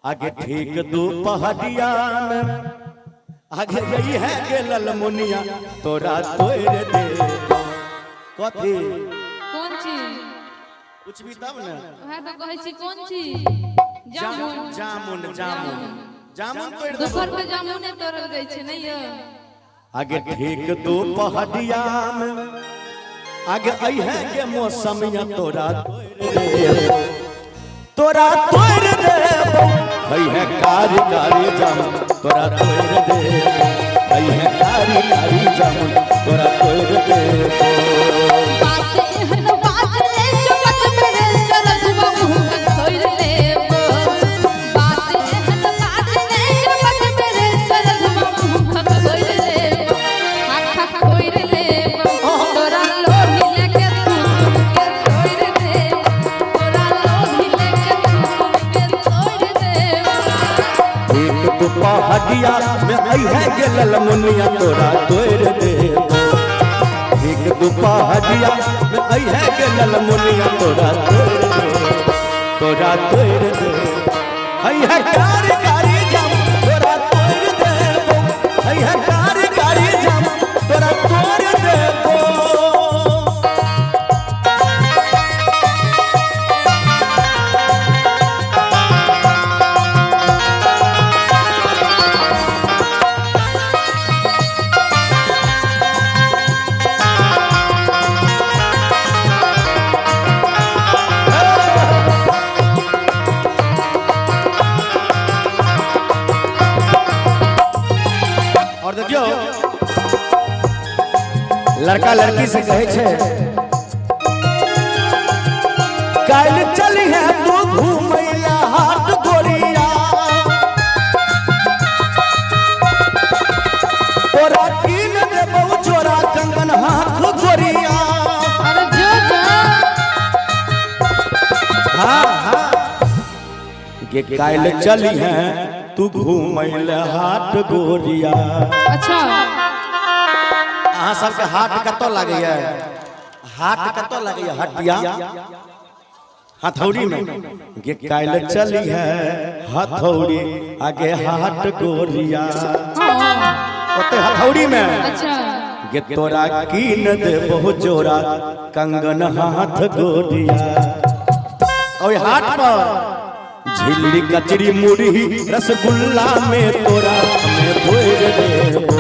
आगे ठीक दोपहरिया में आगे यही है गे ललमुनिया तोरा तोड़ दे। कथी? कोन चीज? कुछ भी तब ने। वएह तऽ कहै छी, कोन चीज? जामुन। जामुन, जामुन, जामुन तोड़ दे। दोपहर में जामुने तोड़ल जाइ छै, नहि यौ? आगे ठीक दोपहरिया में आगे अइहे गे मौसमिया तोरा तोड़ दे, तोरा तोड़ दे। है कारी कारी जामुन तोरा तोड़ दे, है कारी कारी जामुन तोरा तोड़ दे। बात एहन बात रे जगत मेरे सरधुआ मुँह खोइर लेबो। बात एहन बात रे जगत मेरे सरधुआ मुँह खोइर लेबो। खा खा खोइर लेबो। तोरा लोभी लेके तू के तोड़ देबो। तोरा लोभी लेके तू के तोड़ देबो। एक दोपहरिया में अइहे गे ललमुनिया तोरा तोड़ दे। एक दोपहरिया में अइहे गे ललमुनिया तोरा तोड़ दे, तोरा तोड़ दे। है कारी कारी जामुन तोरा तोड़ दे, है कारी कारी जामुन तोरा तोड़ देबो। और देखियो, लड़का लड़की से कहे छे, काल्हि चली है तू घूमैला हाट गोरिया, तोरा कीन देबौ जोड़ा कंगन हाथ गोरिया। अरे जो जो। हाँ हाँ गे, काल्हि चली है तू घूमैला हाट गोरिया। अच्छा। अहाँ सबके हाट कतऽ लागैया? हाट कतऽ लागैया? हटिया हथौड़ी में। गे काल्हि चली है हथौड़ी आगे हाट गोरिया। ओते हथौड़ी में। अच्छा। गे तोरा कीन देबो जोड़ा कंगन हाथ गोरिया। ओहि हाट पर झिल्ली कचरी मुरही रसगुल्ला में तोरा में भोर देबो।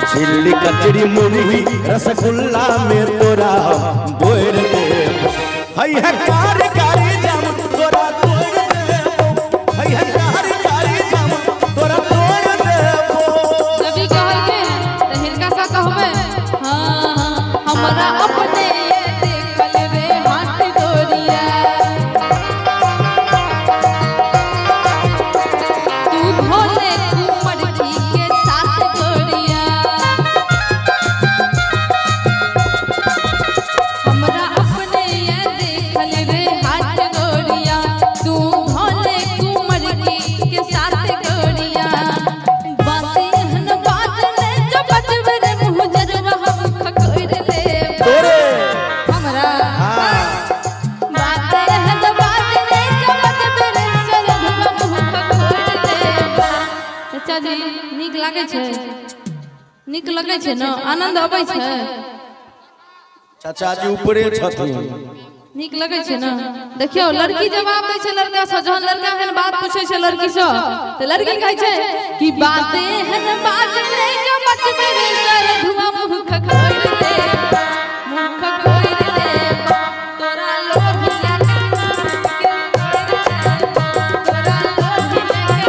झिल्ली कचरी मुरही रसगुल्ला में तोरा बोर देबो। हई है कारी कारी जामुन तोरा तोड़ देबो, हई है कारी कारी जामुन तोरा तोड़ देबो। जब ई कहलकै तऽ हिनका सँ कहबै, हाँ हाँ, हमरा अपने देखल रे हाथ गोरिया, तू भोले कुमरकी के साथ गोरिया। हमरा अपने देखल रे हाथ गोरिया, तू भोले कुमरकी के साथ गोरिया। बात एहन बात ने जो बचबे रे मुँह जरवा हम खकोर लेब। तोरे। हमरा। हाँ। बात एहन बात ने जो बचबे रे सरधुआ मुँह खकोर लेब। चाचा जी, नीक लागै छै? नीक लगै छै ने? आनंद अबै छै? चाचा जी ऊपरे छथिन। नीक लगै छै ने? देखियौ, लड़की जवाब दै छै लड़का सँ। जहन लड़का एहन बात पूछै छै लड़की सँ तऽ लड़की कहै छै कि बात एहन बात ने जो बचबे रे सरधुआ मुँह खखोरि लेब, मुँह खखोरि लेब। तोरा लोभी लेके के तोड़ देब, तोरा लोभी लेके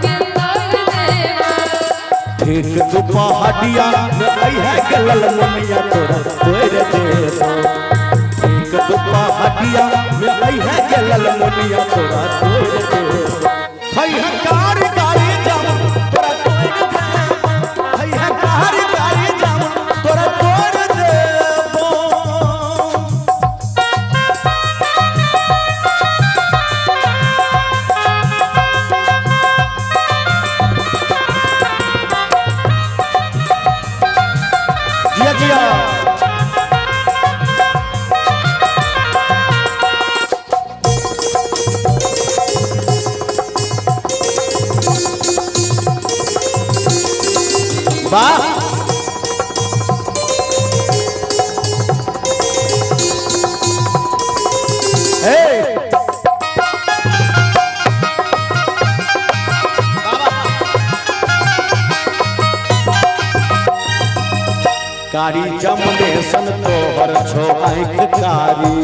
के तोड़ देब। ठीक दोपहरिया में अइहे गे ललमुनिया तोरा तोड़ देबो। ठीक दोपहरिया में अइहे गे ललमुनिया तोरा तोड़ देबो। हई है कारी कारी जामुन तोरा तोड़ देबो, हई है कारी कारी जामुन तोरा तोड़ देबो। जिया जिया। वाह हे कारी जमने सन तोहर छो आँख कारी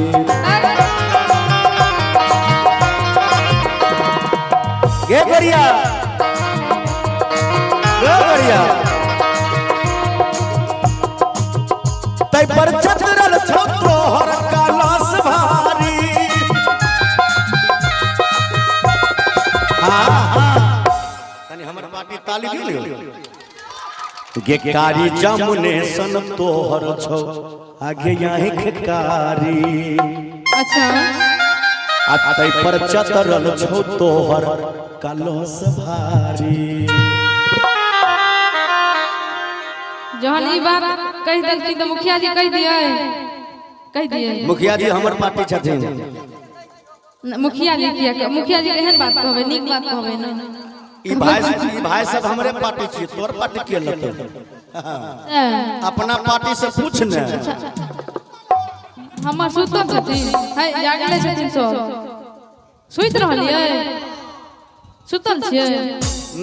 गे गरिया गे गरिया तै पर चतरल छो तोहर कालास भारी हाँ हाँ तनी हमर पार्टी ताली दियो गे कारी जमुने सन तोहर छो आगे आँख कारी अच्छा आ तै पर चतरल छो तोहर कलश भारी जहन ई बात कहि देलखिन तऽ मुखिया जी कहि दियै कहि दियै मुखिया जी हमर पार्टी छथिन मुखिया जी किया मुखिया जी एहन बात कहबै नीक बात कहबै ने ई भाई सब हमरे पार्टी छियै तोर पार्टी के लतौ अपना पार्टी से पूछ ने हमर सुतल छथिन है जागले छथिन सब सुति रहलियै सुतल छियै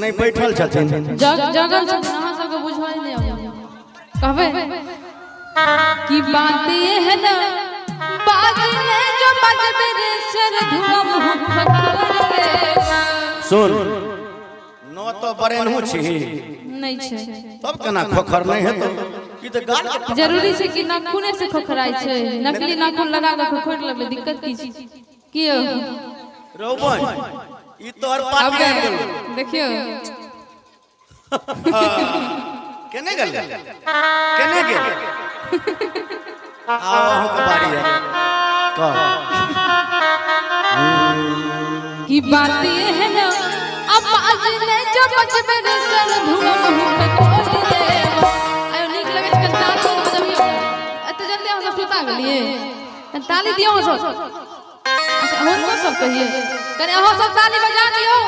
नहीं बैठल छथिन जगल छथिन अहाँ सबके बुझल नहि अबैया कहबै कि बात एहन बाजले जो बजबे रे सर धुआं मुँह खतर सुन नो तो बरेनहु छी नहि छै तब केना खोखर नहीं हेतौ ई तऽ गाल के जरूरी छै कि नाखूने से खोखराइ छै नकली नाखून लगा कऽ खोखरि लेबै दिक्कत की छै की यौ? रौबन ई तोहर पार्टी आबि गेलौ देखियौ केने गेल केने गेल आओ अहूँके बारी है कह की बात एहन अब बाजले जो बजबे रे सर धुआं मुँह खोल देब आयो नीक लगै छै कनि ताली बजबियौ एते जल्दी अहाँ सब सुता गेलियै कनि ताली दियौ अहाँ सब अच्छा हुनको सब कहियै कनि अहाँ सब ताली बजा दियौ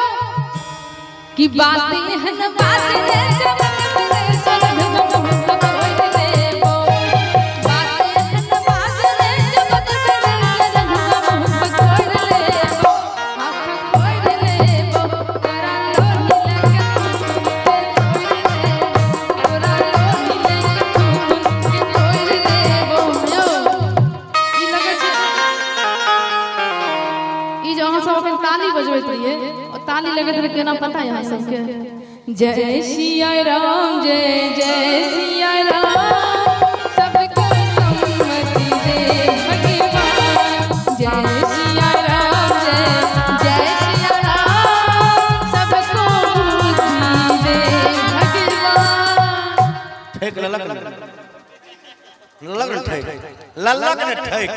की बात एहन बाजले जो बजबे रे सर धुआं मुँह खोल देब बात एहन बाजले जो बजबे रे सर धुआं मुँह खोल देब जय सिया राम जय जय सिया राम सबको सम्मति दे भगवान जय सिया राम जय जय सिया राम सबको बुद्धि दे भगवान ठेक ललक ने ललक ने ठेक ललक ने ठेक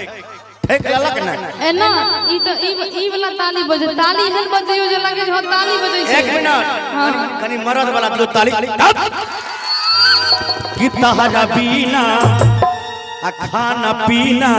ठेक ललक ने एना ई तऽ ई ई वाला ताली बजे ताली एहन बजैयो जे लगे जे हँ ताली बजै छै एक मिनट कनि- कनि मरद वाला दियौ ताली कि तहरा बिना आ खाना पीना।